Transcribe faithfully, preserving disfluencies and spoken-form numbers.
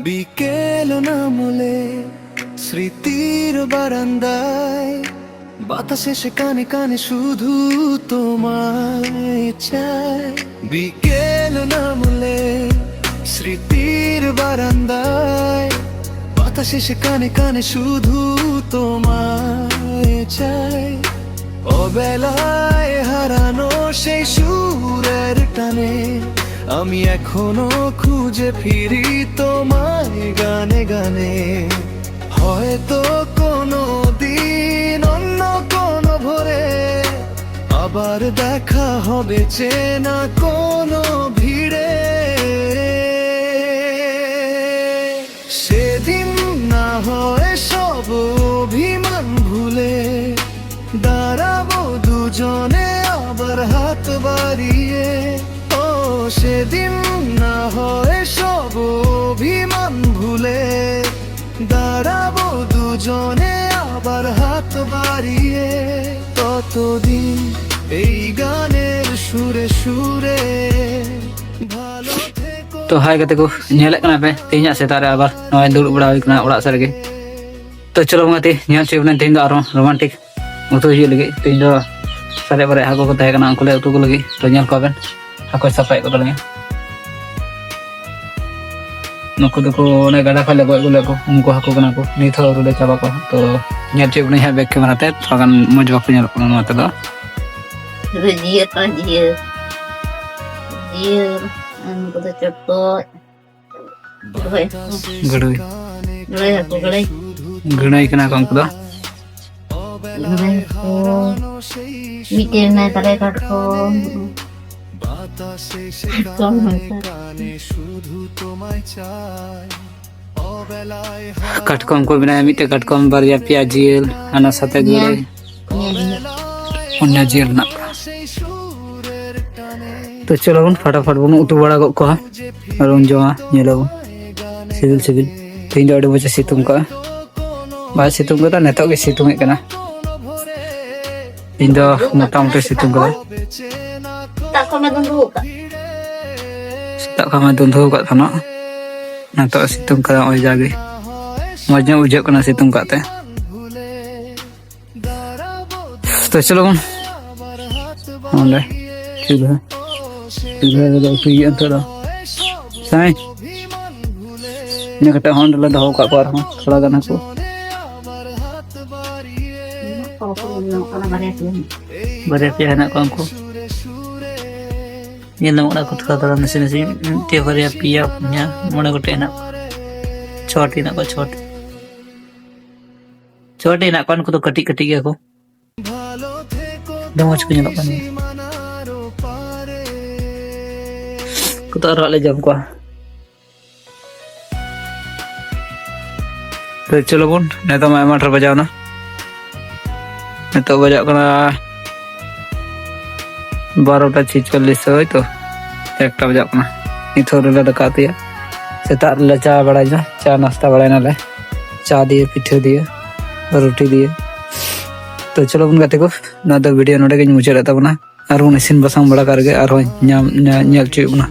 বিকেল নামলে স্মৃতির বারান্দায় বাতাসে সে কানে কানে শুধু তোমায় চায়। বিকেল নামলে স্মৃতির বারান্দায় বাতাসে সে কানে কানে শুধু তোমায় চায়। অবেলায় হারানো সেই সুরের টানে আমি এখনো খুঁজে ফিরি তোমায় গানে গানে। হয়তো কোনো দিন অন্য কোনো ভোরে আবার দেখা হবে চেনা কোনো ভিড়ে। সেদিন না হয় সব অভিমান ভুলে দাঁড়াবো দুজনে আবার হাত বাড়িয়ে। ও সেদিন না হয় সব অভিমান ভুলে দাঁড়াবো দুজনে আবার হাত বাড়িয়ে। ততদিন এই গানের সুরে সুরে ভালো থেকো। ᱛᱚ ᱦᱟᱭ ᱜᱟᱛᱮ ᱠᱚ, ᱧᱮᱞᱮᱫ ᱠᱟᱱᱟ ᱯᱮ ᱛᱮᱦᱮᱧᱟᱜ ᱥᱮᱛᱟᱜ ᱨᱮ ᱟᱵᱟᱨ ᱱᱚᱜᱼᱚᱭ ᱫᱩᱲᱩᱵ ᱵᱟᱲᱟ ᱦᱩᱭ ᱠᱟᱱᱟ ᱚᱲᱟᱜ ᱥᱮᱫ ᱨᱮᱜᱮ᱾ ᱛᱚ ᱪᱚᱞᱚ ᱵᱚᱱ ᱜᱟᱛᱮ, ᱧᱮᱞ ᱦᱚᱪᱚᱭ ᱵᱚᱱᱟ ᱛᱮᱦᱮᱧ ᱫᱚ ᱟᱨᱦᱚᱸ ᱨᱳᱢᱟᱱᱴᱤᱠ ᱩᱛᱩ ᱦᱩᱭᱩᱜ ᱞᱟᱹᱜᱤᱫ᱾ ᱛᱮᱦᱮᱧ ᱫᱚ ᱥᱟᱨᱮᱡ ᱵᱟᱨᱮᱡ ᱦᱟᱹᱠᱩ ᱠᱚ ᱛᱟᱦᱮᱸ ᱠᱟᱱᱟ, ᱩᱱᱠᱩ ᱞᱮ ᱩᱛᱩ ᱠᱚ ᱞᱟᱹᱜᱤᱫ᱾ ᱛᱚ ᱧᱮᱞ ᱠᱚᱣᱟ ᱵᱮᱱ, ᱦᱟᱹᱠᱩᱭ ᱥᱟᱯᱷᱟᱭᱮᱫ ᱠᱚ ᱛᱟᱞᱤᱧᱟ᱾ ᱱᱩᱠᱩ ᱫᱚᱠᱚ ᱚᱱᱮ ᱜᱟᱰᱟ ᱠᱷᱚᱱ ᱞᱮ ᱜᱚᱡ ᱟᱹᱜᱩ ᱞᱮᱫ ᱠᱚ, ᱩᱱᱠᱩ ᱦᱟᱹᱠᱩ ᱠᱟᱱᱟ ᱠᱚ᱾ ᱱᱤᱛ ᱦᱚᱸ ᱟᱹᱣᱨᱤ ᱞᱮ ᱪᱟᱵᱟ ᱠᱚᱣᱟ᱾ ᱛᱚ ᱧᱮᱞ ᱦᱚᱪᱚᱭᱮᱫ ᱵᱚᱱᱟᱧ ᱦᱟᱸᱜ ᱵᱮᱠ ᱠᱮᱢᱮᱨᱟ ᱛᱮ, ᱛᱷᱚᱲᱟ ᱜᱟᱱ ᱢᱚᱡᱽ ᱵᱟᱠᱚ ᱧᱮᱞᱚᱜ ᱠᱟᱱᱟ ᱱᱚᱣᱟ ᱛᱮᱫᱚ᱾ ᱡᱤᱭᱟᱹ ᱠᱟᱱᱟ, ᱡᱤᱭᱟᱹ᱾ ᱡᱤᱭᱟᱹ᱾ ᱟᱨ ᱱᱩᱠᱩ ᱫᱚ ᱪᱚᱲᱠᱚᱡ᱾ ᱜᱟᱹᱲᱟᱹᱭ᱾ ᱜᱟᱹᱲᱟᱹᱭ ᱦᱟᱹᱠᱩ, ᱜᱟᱹᱲᱟᱹᱭ᱾ ᱜᱟᱹᱲᱟᱹᱭ ᱠᱟᱱᱟ ᱠᱚ ᱩᱱᱠᱩ ᱫᱚ᱾ ᱜᱟᱹᱲᱟᱹᱭ ᱦᱟᱹᱠᱩ᱾ ᱢᱤᱫᱴᱮᱱ ᱢᱮᱱᱟᱭ ᱛᱟᱞᱮ ᱠᱟᱴᱠᱚᱢ᱾ ᱠᱟᱴᱠᱚᱢ ᱦᱟᱹᱠᱩ᱾ ᱠᱟᱴᱠᱚᱢ ᱠᱚ ᱢᱮᱱᱟᱭᱟ, ᱢᱤᱫᱴᱮᱡ ᱠᱟᱴᱠᱚᱢ, ᱵᱟᱨᱭᱟ ᱯᱮᱭᱟ ᱡᱤᱭᱟᱹᱞ, ᱦᱟᱱᱟ ᱥᱟᱛᱮ ᱯᱩᱱᱭᱟ᱾ ᱜᱟᱹᱲᱟᱹᱭ᱾ ᱯᱩᱱᱭᱟ ᱡᱤᱭᱟᱹᱞ᱾ ᱯᱩᱱᱭᱟ ᱡᱤᱭᱟᱹᱞ ᱢᱮᱱᱟᱜ ᱠᱚᱣᱟ᱾ ᱛᱚ ᱪᱚᱞᱚ ᱵᱚᱱ ᱯᱷᱟᱴᱟᱯᱷᱟᱴ ᱵᱚᱱ ᱩᱛᱩ ᱵᱟᱲᱟ ᱜᱚᱫ ᱠᱚᱣᱟ ᱟᱨ ᱵᱚᱱ ᱡᱚᱢᱟ, ᱧᱮᱞᱟᱵᱚᱱ᱾ ᱥᱤᱵᱤᱞ ᱥᱤᱵᱤᱞ᱾ ᱛᱮᱦᱮᱧ ᱫᱚ ᱟᱹᱰᱤ ᱢᱚᱡᱽ ᱮ ᱥᱤᱛᱩᱝ ᱠᱟᱜᱼᱟ᱾ ᱵᱟᱭ ᱥᱤᱛᱩᱝ ᱠᱟᱫᱟ, ᱱᱤᱛᱚᱜ ᱜᱮ ᱥᱤᱛᱩᱝ ᱮᱫ ᱠᱟᱱᱟ᱾ ᱤᱧ ᱫᱚ ᱢᱚᱴᱟᱢᱩᱴᱤ ᱥᱤᱛᱩᱝ ᱠᱟᱫᱟ᱾ ᱥᱮᱛᱟᱜ ᱠᱷᱚᱱ ᱢᱟ ᱫᱩᱸᱫᱷᱩ ᱟᱠᱟᱫ᱾ ᱥᱮᱛᱟᱜ ᱠᱷᱚᱱ ᱢᱟ ᱫᱩᱸᱫᱷᱩ ᱟᱠᱟᱫ ᱛᱟᱦᱮᱱᱚᱜ᱾ ᱱᱤᱛᱚᱜ ᱥᱤᱛᱩᱝ ᱠᱟᱫᱟ, ᱱᱚᱜᱼᱚᱭ ᱡᱟᱜᱮ ᱢᱚᱡᱽ ᱧᱚᱜ ᱵᱩᱡᱷᱟᱹᱜ ᱠᱟᱱᱟ ᱥᱤᱛᱩᱝ ᱠᱟᱜ ᱛᱮ᱾ ᱛᱚ ᱪᱚᱞᱚ ᱵᱚᱱ ᱚᱸᱰᱮ ᱪᱩᱞᱦᱟᱹ, ᱪᱩᱞᱦᱟᱹ ᱨᱮᱫᱚ ᱩᱛᱩᱭ ᱦᱩᱭᱩᱜᱼᱟ ᱱᱤᱛᱚᱜ ᱫᱚ᱾ ᱥᱟᱭ ᱤᱱᱟᱹ ᱠᱟᱛᱮ ᱦᱚᱸ ᱚᱸᱰᱮ ᱞᱮ ᱫᱚᱦᱚ ᱟᱠᱟᱫ ᱠᱚᱣᱟ ᱟᱨᱦᱚᱸ ᱛᱷᱚᱲᱟ ᱜᱟᱱ ᱦᱟᱹᱠᱩ᱾ ᱵᱟᱨᱭᱟ ᱯᱮᱭᱟ ᱦᱮᱱᱟᱜ ᱠᱚᱣᱟ ᱩᱱᱠᱩ᱾ ᱧᱮᱞ ᱧᱟᱢᱚᱜ ᱠᱟᱱᱟ ᱠᱚ ᱛᱷᱚᱲᱟ ᱛᱷᱚᱲᱟ ᱱᱟᱥᱮ ᱱᱟᱥᱮ, ᱢᱤᱫᱴᱮᱡ ᱵᱟᱨᱭᱟ ᱯᱮᱭᱟ ᱯᱩᱱᱭᱟ ᱢᱚᱬᱮ ᱜᱚᱴᱮᱡ ᱦᱮᱱᱟᱜ ᱠᱚᱣᱟ᱾ ᱪᱷᱚᱴᱤ ᱦᱮᱱᱟᱜ ᱠᱚᱣᱟ, ᱪᱷᱚᱴᱤ᱾ ᱪᱷᱚᱴᱤ ᱦᱮᱱᱟᱜ ᱠᱚᱣᱟ, ᱩᱱᱠᱩ ᱫᱚ ᱠᱟᱹᱴᱤᱡ ᱠᱟᱹᱴᱤᱡ ᱜᱮᱭᱟ ᱠᱚ᱾ ᱟᱹᱰᱤ ᱢᱚᱡᱽ ᱠᱚ ᱧᱮᱞᱚᱜ ᱠᱟᱱ ᱜᱮᱭᱟ᱾ ᱩᱱᱠᱩ ᱫᱚ ᱟᱨᱦᱚᱸ ᱞᱮ ᱡᱚᱢ ᱠᱚᱣᱟ᱾ ᱛᱚ ᱪᱚᱞᱚ ᱵᱚᱱ, ᱱᱤᱛᱚᱜ ᱢᱟ ᱟᱭᱢᱟ ᱰᱷᱮᱨ ᱵᱟᱡᱟᱣ ᱮᱱᱟ᱾ ᱱᱤᱛᱚᱜ ᱵᱟᱡᱟᱜ ᱠᱟᱱᱟ ᱵᱟᱨᱚᱴᱟ ᱪᱷᱮᱪᱚᱞᱞᱤᱥ, ᱦᱳᱭ ᱛᱚ, ᱮᱠᱴᱟ ᱵᱟᱡᱟᱜ ᱠᱟᱱᱟ᱾ ᱱᱤᱛᱚᱜ ᱨᱮᱞᱮ ᱫᱟᱠᱟ ᱩᱛᱩᱭᱟ᱾ ᱥᱮᱛᱟᱜ ᱨᱮᱞᱮ ᱪᱟ ᱵᱟᱲᱟᱭᱮᱱᱟ, ᱪᱟ ᱱᱟᱥᱛᱟ ᱵᱟᱲᱟᱭᱮᱱᱟᱞᱮ, ᱪᱟ ᱫᱤᱭᱮ, ᱯᱤᱴᱷᱟᱹ ᱫᱤᱭᱮ, ᱨᱩᱴᱤ ᱫᱤᱭᱮ᱾ ᱛᱚ ᱪᱚᱞᱚ ᱵᱚᱱ ᱜᱟᱛᱮ ᱠᱚ, ᱱᱚᱣᱟ ᱫᱚ ᱵᱷᱤᱰᱤᱭᱳ ᱱᱚᱰᱮ ᱜᱤᱧ ᱢᱩᱪᱟᱹᱫᱮᱫ ᱛᱟᱵᱚᱱᱟ᱾ ᱟᱨ ᱵᱚᱱ ᱤᱥᱤᱱ ᱵᱟᱥᱟᱝ ᱵᱟᱲᱟ ᱠᱟᱜ ᱨᱮᱜᱮ ᱟᱨᱦᱚᱸ ᱧᱟᱢ, ᱧᱮ-, ᱧᱮᱞ ᱦᱚᱪᱚᱭᱮᱫ ᱵᱚᱱᱟ᱾